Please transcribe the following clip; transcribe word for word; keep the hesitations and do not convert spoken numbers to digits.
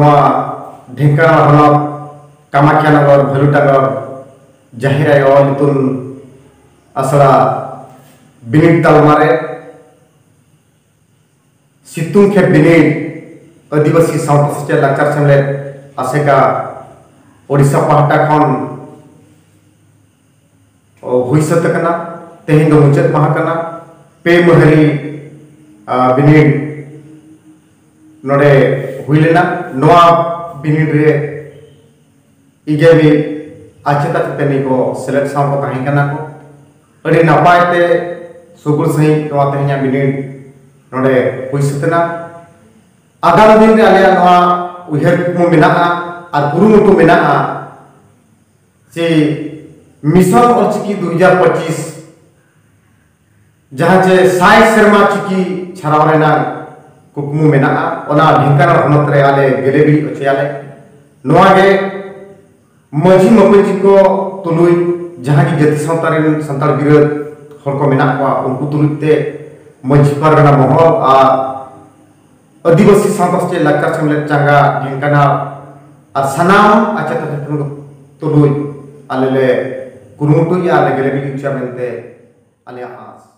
ᱱᱚᱣᱟ ᱰᱷᱮᱝᱠᱟᱱᱟᱞ ᱦᱚᱱᱚᱛ ᱠᱟᱢᱟᱠᱷᱤᱭᱟ ᱱᱚᱜᱚᱨ ᱵᱷᱟᱞᱩᱴᱟᱜᱚᱨ ᱡᱟᱦᱮᱨ ᱟᱭᱳ ᱚᱞ ᱤᱛᱩᱱ ᱟᱥᱲᱟ ᱵᱤᱱᱤᱰ ᱛᱟᱞᱢᱟ ᱨᱮ ᱥᱤᱛᱩᱝ ᱠᱷᱮᱯ ᱵᱤᱱᱤᱰ ᱟᱹᱫᱤᱵᱟᱹᱥᱤ ᱥᱟᱶᱛᱟ ᱥᱮᱪᱮᱫ ᱞᱟᱠᱪᱟᱨ ᱥᱮᱢᱞᱮᱫ ᱟᱥᱮᱠᱟ ᱳᱰᱤᱥᱟ ᱯᱟᱦᱴᱟ ᱠᱷᱚᱱ ᱦᱩᱭ ᱥᱟᱹᱛ ᱟᱠᱟᱱᱟ᱾ ᱛᱮᱦᱮᱧ ᱫᱚ ᱢᱩᱪᱟᱹᱫ ᱢᱟᱦᱟ ᱠᱟᱱᱟ᱾ ᱯᱮ ᱢᱟᱹᱦᱟᱹᱨᱤ ᱵᱤᱱᱤᱰ ᱱᱚᱰᱮ ᱦᱩᱭ ᱞᱮᱱᱟ᱾ ᱱᱚᱣᱟ ᱵᱤᱱᱤᱰ ᱨᱮ ᱤᱜᱮ ᱢᱤᱫ ᱟᱪᱮᱛᱟ ᱪᱮᱛᱟᱹᱱᱤ ᱠᱚ ᱥᱮᱞᱮᱫ ᱥᱟᱶ ᱠᱚ ᱛᱟᱦᱮᱸ ᱠᱟᱱᱟ ᱠᱚ᱾ ᱟᱹᱰᱤ ᱱᱟᱯᱟᱭ ᱛᱮ ᱥᱩᱜᱩᱲ ᱥᱟᱺᱦᱤᱡ ᱱᱚᱣᱟ ᱛᱮᱦᱮᱧᱟᱜ ᱵᱤᱱᱤᱰ ᱱᱚᱰᱮ ᱦᱩᱭ ᱥᱟᱹᱛ ᱮᱱᱟ᱾ ᱟᱜᱟᱢ ᱫᱤᱱ ᱨᱮ ᱟᱞᱮᱭᱟᱜ ᱱᱚᱣᱟ ᱩᱭᱦᱟᱹᱨ ᱠᱩᱠᱢᱩ ᱢᱮᱱᱟᱜᱼᱟ ᱟᱨ ᱠᱩᱨᱩᱢᱩᱴᱩ ᱢᱮᱱᱟᱜᱼᱟ ᱡᱮ ᱢᱤᱥᱚᱱ ᱚᱞᱪᱤᱠᱤ ᱫᱩ ᱦᱟᱡᱟᱨ ᱯᱚᱸᱪᱤᱥ, ᱡᱟᱦᱟᱸ ᱪᱮ ᱥᱟᱭ ᱥᱮᱨᱢᱟ ᱪᱤᱠᱤ ᱪᱷᱟᱨᱟᱣ ᱨᱮᱱᱟᱜ ᱠᱩᱠᱢᱩ ᱢᱮᱱᱟᱜᱼᱟ, ᱚᱱᱟ ᱰᱷᱮᱝᱠᱟᱱᱟᱞ ᱦᱚᱱᱚᱛ ᱨᱮ ᱟᱞᱮ ᱜᱮᱞᱮ ᱵᱤᱨᱤᱫ ᱦᱚᱪᱚᱭᱟᱞᱮ᱾ ᱱᱚᱣᱟ ᱜᱮ ᱢᱟᱹᱡᱷᱤ ᱢᱟᱯᱟᱹᱡᱷᱤ ᱠᱚ ᱛᱩᱞᱩᱡ, ᱡᱟᱦᱟᱸ ᱜᱮ ᱡᱟᱹᱛᱤ ᱥᱟᱶᱛᱟ ᱨᱮᱱ ᱥᱟᱱᱛᱟᱲ ᱵᱤᱨᱟᱹᱫ ᱦᱚᱲ ᱠᱚ ᱢᱮᱱᱟᱜ ᱠᱚᱣᱟ, ᱩᱱᱠᱩ ᱛᱩᱞᱩᱡ ᱛᱮ ᱢᱟᱹᱡᱷᱤ ᱯᱟᱨᱜᱟᱱᱟ ᱢᱚᱦᱚᱞ ᱟᱨ ᱟᱹᱫᱤᱵᱟᱹᱥᱤ ᱥᱟᱶᱛᱟ ᱥᱮᱪᱮᱫ ᱞᱟᱠᱪᱟᱨ ᱥᱮᱢᱞᱮᱫ ᱪᱟᱸᱜᱟ ᱰᱷᱮᱝᱠᱟᱱᱟᱞ ᱟᱨ ᱥᱟᱱᱟᱢ ᱟᱪᱮᱛ ᱟᱪᱮᱛᱟᱹᱱᱤ ᱠᱚ ᱛᱩᱞᱩᱡ ᱟᱞᱮ ᱞᱮ ᱠᱩᱨᱩᱢᱩᱴᱩᱭᱮᱫᱼᱟ, ᱟᱞᱮ ᱜᱮᱞᱮ ᱵᱤᱨᱤᱫ ᱦᱚᱪᱚᱭᱟ ᱢᱮᱱᱛᱮ ᱟᱞᱮᱭᱟᱜ ᱟᱸᱥ᱾